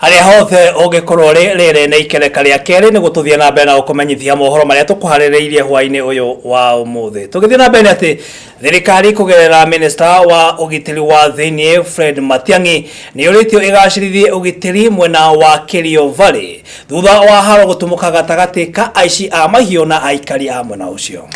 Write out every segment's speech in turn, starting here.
Harĩa hothe ũngĩkorwo ũrĩ, rĩrĩ nĩ ikereka rĩa kerĩ nĩguo tũthiĩ na mbere na gũkũmenyithia mohoro marĩa tũkũharĩrĩirie hwaĩ-inĩ ũyũ wa ũmũthĩ. Tũgĩthiĩ na mbere nĩ atĩ thirikari kũgerera minista wa ũgitĩri wa thĩinĩ Fred Matiang'i nĩ yũrĩtio ĩgacĩrithie ũgitĩri mwena wa Kerio Valley thutha wa haro gũtumũka gatagatĩ ka aici a mahiũ na aikari a mwena ũcio.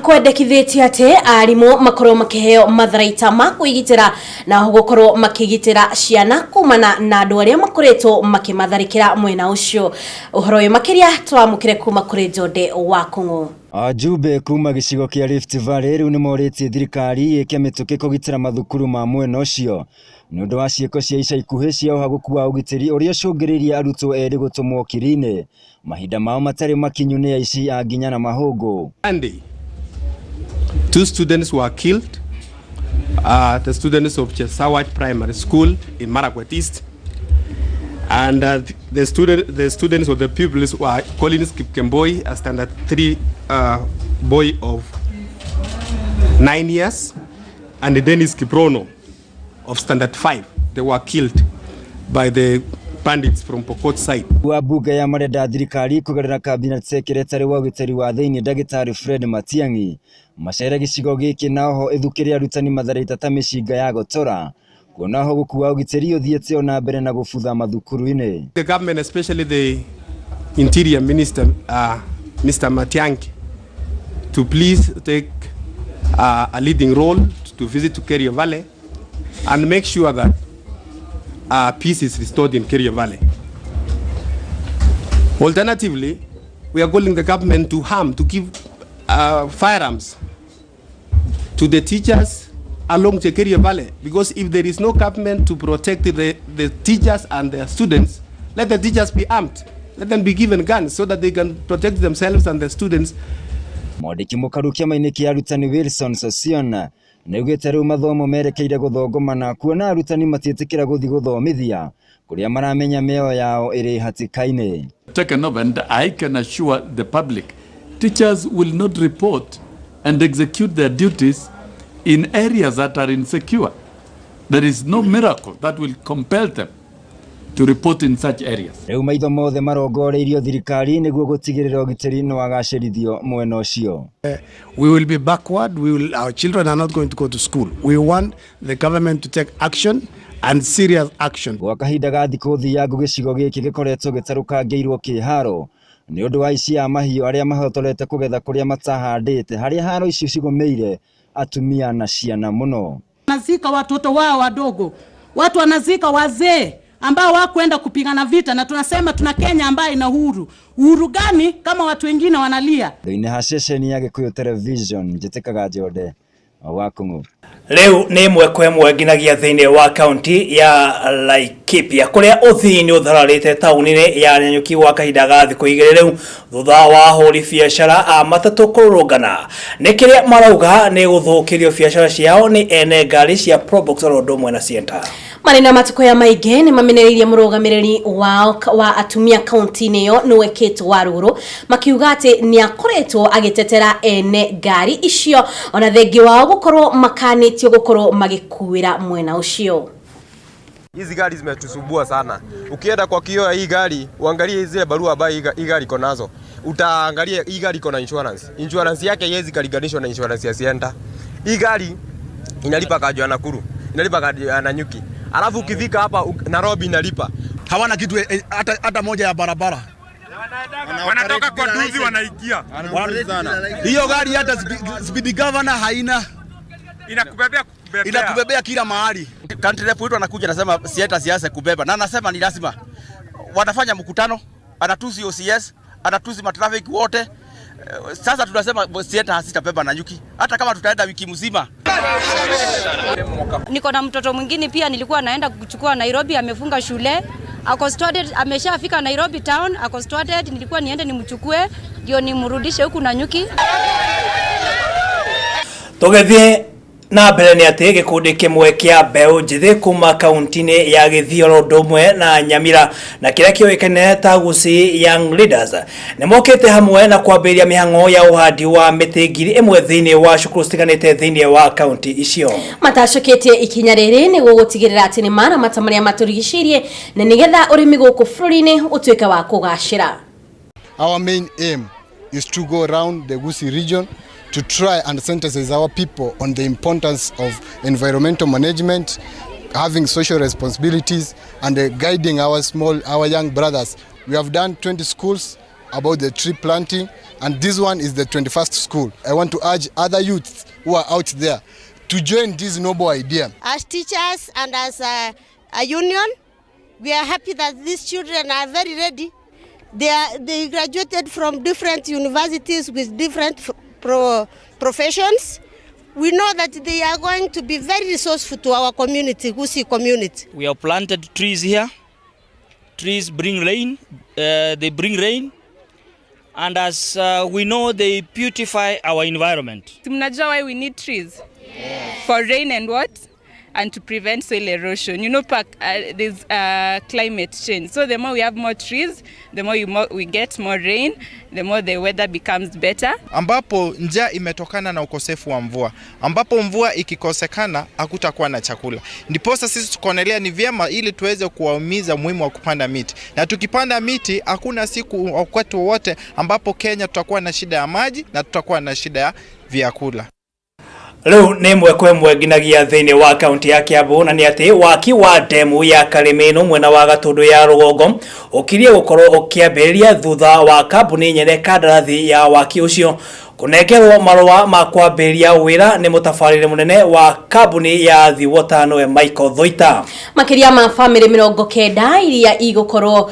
Kwendekithĩtio atĩ arimũ makorwo makĩheo matharaita ma kwĩgitĩra na gũkorwo makĩgitĩra ciana kumana na andũ arĩa makoretwo makĩmatharĩkĩra mwena ũcio. Ũhoro ũyũ makĩria tũramũkĩre kuma kũrĩ Jonde wa Kũng'ũ. Ajumbe kuma gĩcigo kĩa Rift Valley rĩu nĩmorĩtie thirikari ĩke mĩtũkĩ kũgitĩra mathukuru ma mwena ũcio nĩ ũndũ wa ciĩko cia ica ikuhĩ cia ũhagũku wa ũgitĩri ũrĩa ũcũngĩrĩirie arutwo erĩ gũtũmwo kiri-inĩ mahinda mao matarĩ makinyu nĩ aici a nginya na mahũngũ. Sunday, two students were killed, the students of Chesawat Primary School in Marakwet East, and the students or the pupils were Collins Kipkemboi, a standard 3 boy of 9 years, and Dennis Kiprono of standard 5. They were killed by the bandits from Pokot side. Wa bunge ya marenda thirikari kũgerera cabinet secretary wa ũgitĩri wa thĩinĩ ndagĩtarĩ Fred Matiang'i macere gĩcigo gĩkĩ na oho ĩthukĩre arutani matharaita ta mĩcinga ya gotora kuona ũhagũku wa ũgitĩri ũthiĩte ona mbere na gũbutha mathukuru-inĩ. The government, especially the Interior Minister, Mr. Matiang'i, to please take a leading role to visit to Kerio Valley and make sure that peace is restored in Kerio Valley. Alternatively, we are calling the government to give firearms to the teachers along the Kerio Valley, because if there is no government to protect the teachers and their students, let the teachers be armed. Let them be given guns so that they can protect themselves and the students. Mwandĩki mũkaru kĩama-inĩ kĩa arutani Wilson Sossion nĩaugĩte rĩu mathomo merekeire gũthongomana kuona arutani matiĩtĩkĩra gũthiĩ gũthomithia kũrĩa maramenya mĩoyo yao ĩrĩ hatĩka-inĩ. Taken over, and I can assure the public, teachers will not report and execute their duties in areas that are insecure. There is no miracle that will compel them to report in such areas. Rĩu maitho mothe marongoreirio thirikari nĩguo gũtigĩrĩra ũgitĩri nĩ wagacĩrithio mwena ũcio. We will be backward. Our children are not going to go to school. We want the government to take action and serious action. Gwa kahinda ga thikũ thiangu gĩcigo gĩkĩ gĩkoretwo gĩtarũkangĩirwo kĩharo nĩ ũndũ wa aici a mahiũ arĩa mahotorete kũgetha kũrĩa matahandĩte, harĩa haro icio cigũmĩire atumia na ciana mũno. Wanazika watoto wao wadogo, watu wanazika wazee ambao hawakwenda kupigana vita, na tunasema tuna Kenya ambayo ina uhuru. Uhuru gani kama watu wengine wanalia? Thĩinĩ ha ceceni ya Gĩkũyũ Television, njĩtĩkaga Njode wa Kũng'ũ. Rĩu nĩ ĩmwe kwa ĩmwe nginyagia thĩinĩ wa kaunti ya Laikipia kũrĩa ũthii nĩ ũthararĩte taũni-inĩ ya Nanyuki gwa kahinda ga thikũ igĩrĩ rĩu thutha wa ahũri biacara a matatũ kũrũrũngana nĩ kĩrĩa marauga nĩ gũthũkĩrio biacara ciao nĩ ene ngari cia Probox oro ũndũ ũmwe na Sienta. Marĩ na matukũ ya maingĩ nĩ mamenereirie mũrũgamĩrĩri wao wa atumia kaunti-inĩ ĩyo nĩwe Kate Warũrũ, makiuga atĩ nĩ akoretwo agĩtetera ene ngari icio ona thengi wao gũkorwo makanĩtio gũkorwo magĩkuĩra mwena ũcio. Hizi gari zimetusumbua sana. Ukienda kwa kioo ya hii gari, uangalie zile barua ambayo hii gari iko nazo. Utaangalia hii gari iko na insurance. Insurance yake haiwezi kulinganishwa na insurance ya Sienta. Hii gari inalipa kanjo ya Nakuru, inalipa kanjo ya Nanyuki. Alafu ukifika hapa Nairobi inalipa. Hawana kitu hata moja ya barabara. Wanatoka kwa duzi wanaingia. Hiyo gari hata speed governor haina. Inakubebea kubebea. Inakubebea kila mahali. Country rep wetu anakuja anasema Sienta siasa kubeba. Na anasema ni lazima. Wanafanya mkutano, anatusi OCS, anatusi matraffic wote. Sasa tunasema Sienta hasitabeba Nanyuki. Hata kama tutaenda wiki mzima. Niko na mtoto mwingine pia nilikuwa naenda kuchukua Nairobi, amefunga shule. Ako stranded, ameshafika Nairobi town, ako stranded, nilikuwa niende nimchukue ndio nimrudishe huku Nanyuki. Tũgĩthiĩ Na mbere nĩ atĩ gĩkundi kĩmwe kĩa mbeũ njĩthĩ kuma kaunti-inĩ ya Gĩthiĩ oro ũndũ ũmwe na Nyamira na kĩrĩa kĩũĩkaine ta Gusii Young Leaders nĩ mokĩte hamwe na kwambĩrĩria mĩhang'o ya ũhandi wa mĩtĩ 1000 thĩinĩ wa cukuru citiganĩte thĩinĩ wa kaunti icio. Matacũkĩtie ikinya rĩrĩ nĩguo gũtigĩrĩra atĩ nĩ maramata marĩa matũrigicĩirie na nĩgetha ũrĩmi gũkũ bũrũri-inĩ ũtuĩke wa kũgacĩra. Our main aim is to go around the Gusii region to try and sensitize our people on the importance of environmental management, having social responsibilities, and guiding our young brothers. We have done 20 schools about the tree planting, and this one is the 21st school. I want to urge other youths who are out there to join this noble idea. As teachers and as a union, we are happy that these children are very ready. They graduated from different universities with different professions. We know that they are going to be very resourceful to our community, Gusii community. We have planted trees here. Trees bring rain. They bring rain. And as we know, they beautify our environment. Mnajua why we need trees? Yes. For rain and what? And to prevent soil erosion. You know, there's climate change. So the more we have more trees, the more we get more rain, the more the weather becomes better. Ambapo njaa imetokana na ukosefu wa mvua, ambapo mvua ikikosekana hakutakuwa na chakula. Ndiposa sisi tukaonelea ni vyema ili tuweze kuwahimiza muhimu wa kupanda miti, na tukipanda miti hakuna siku wakati wowote ambapo Kenya tutakuwa na shida ya maji na tutakuwa na shida ya vyakula. Rĩu nĩ ĩmwe kwa ĩmwe nginagia thĩinĩ wa kaunti ya Kiambu, na nĩ atĩ waki wa ndemu ya Karĩmĩnũ mwena wa Gatũndũ ya rũgongo ũkirie gũkorwo ũkĩambĩrĩria thutha wa kambuni nyene kandarathi ya waki ũcio kũnengerwo marũa ma kwambĩrĩria wĩra nĩ mũtabarĩre mũnene wa kambuni ya Thiwota nĩwe Michael Thoita. Makĩria ma bamĩrĩ 90 iria igũkorwo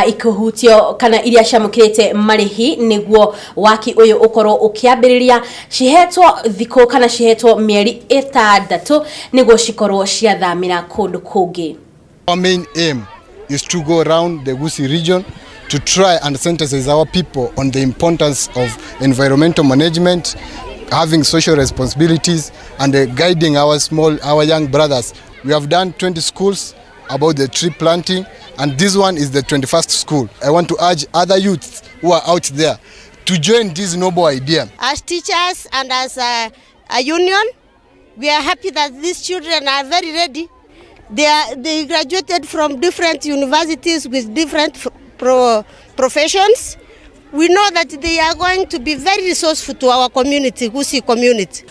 ikĩhutio kana iria ciamũkĩrĩte marĩhi nĩguo waki ũyũ ũkorwo ũkĩambĩrĩria cihetwo thikũ kana cihetwo mĩeri 6 nĩguo cikorwo ciathamĩra kũndũ kũngĩ. Our main aim is to go around the Gusii region to try and sensitize our people on the importance of environmental management, having social responsibilities, and guiding our young brothers. We have done 20 schools about the tree planting, and this one is the 21st school. I want to urge other youths who are out there to join this noble idea. As teachers and as a union, we are happy that these children are very ready. They graduated from different universities with different professions. We know that they are going to be very resourceful to our community, Gusii community.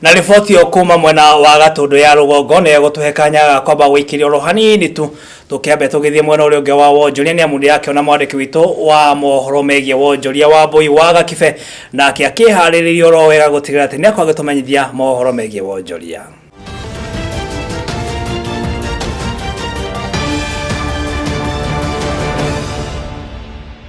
Na riboti ĩyo kuma mwena wa Gatũndũ ya rũgongo nĩ egũtũhe kanya ga kwamba gũikĩria oro hanini tu tũkĩambe tũgĩthiĩ mwena ũrĩa ũngĩ wa wonjoria, nĩ amu ndĩrakĩona mwandĩki witũ wa mohoro megiĩ wonjoria wa Mbũi wa Gakibe nake akĩharĩrĩria oro wega gũtigĩrĩra atĩ nĩ akorwo agĩtũmenyithia mohoro megiĩ wonjoria.